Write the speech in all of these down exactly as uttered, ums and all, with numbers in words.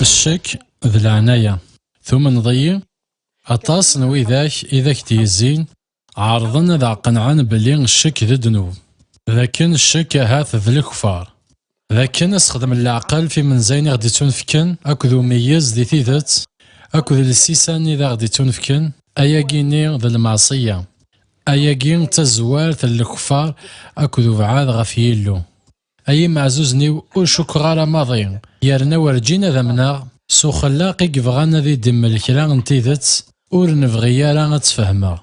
Ccek d leɛnaya. Tumneḍ-iyi? Aṭas n widak i d ak-d-yezzin ɛerḍen ad aɣ-qenɛen belli ccek d ddnub, d akken ccek ahat d lekfar, d akken asexdem n leɛqel f imenzayen i ɣ-d-ittunefken akked umeyyez di tidet akked lsisan i d aɣ-d-ittunefken, ayagi-nni d lmeɛṣiyya. Ayagi d tazwart n lekfar akked ubɛad ɣef Yillu. Ay imeɛzuzen-iw, ur cukkeɣ ara maḍi, yerna werǧin ad amneɣ s uxellaq i yebɣan ad yi-d-immel kra n tidet ur nebɣi ara ad tt-fehmeɣ.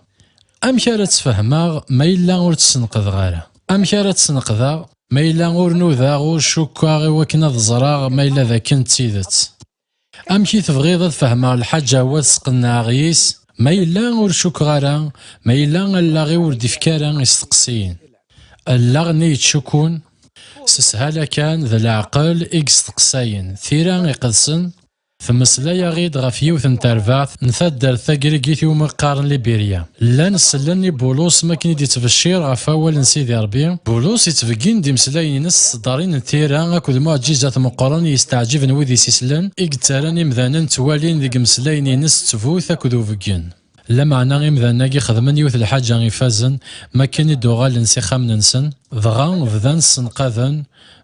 Amek ara tt-fehmeɣ ma yella ur tt-sneqdeɣ ara? Amek ara tt-sneqdeɣ ma yella ur nudaɣ, ur cukkeɣ i wakken ad ẓreɣ ma yella d akken d tidet? Amek i tebɣiḍ ad fehmeɣ lḥaǧa-w ad sqenɛeɣ yis ma yella ur cukkeɣ ara, ma yella allaɣ-iw ur d-ifki ara isteqsiyen? Allaɣ-nni yettcukkun, s sshala kan d leɛqel i yesteqsayen, tira iqedsen tmeslay-aɣ-id ɣef yiwet n terbaɛt n taddart tagrigit iwumi qqaren Libirya. Llan sellen i Bulus makken i d-ittbeccir ɣef wawal n Sidi Ṛebbi. Bulus ittbeggin-d imeslayen-ines s tseddarin n tira akked muɛǧizat meqqren i yesteɛǧiben wid i s-isellen, i yettarran imdanen ttwalin deg imeslayen-ines ttbut akked ubeggen. Lameɛna imdanen-agi xedmen yiwet lḥaǧa ifazen makken i d-uɣalen s ixxamen-nsen, dɣa bdan ssenqaden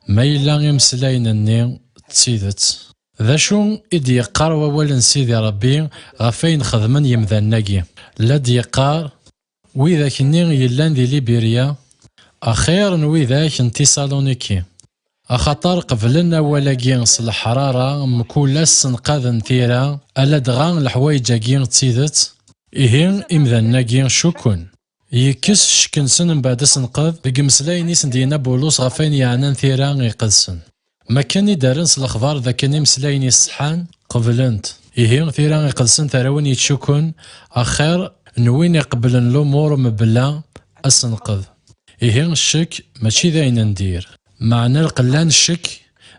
ma yella imeslayen-nni d tidet. D acu i d-yeqqar wawal n Sidi Ṛebbi ɣef wayen xedmen yemdanen-agi? La d-yeqqar, widak-nni yellan di Libirya, axir n widak n Tisaluniki, axaṭer qeblen awal-agi s leḥrara, mkul ass ssenqaden tira, ala dɣa leḥwayeǧ-agi d tidet. Ihi, imdanen-agi cukken. Yekkes ccek-nsen mbeɛd asenqed deg imeslayen i sen-d-yenna Bulus ɣef wayen yeɛnan tira iqedsen. Makken i d-rren s lexbar d akken imeslayen iṣeḥḥan qeblen-t. Ihi, tira iqedsen terra win yettcukkun axir n win iqeblen lumuṛ mebla asenqed. Ihi, ccek mačči d ayen n dir. Meɛna lqella n ccek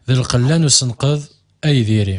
d lqella n usenqed ay diri.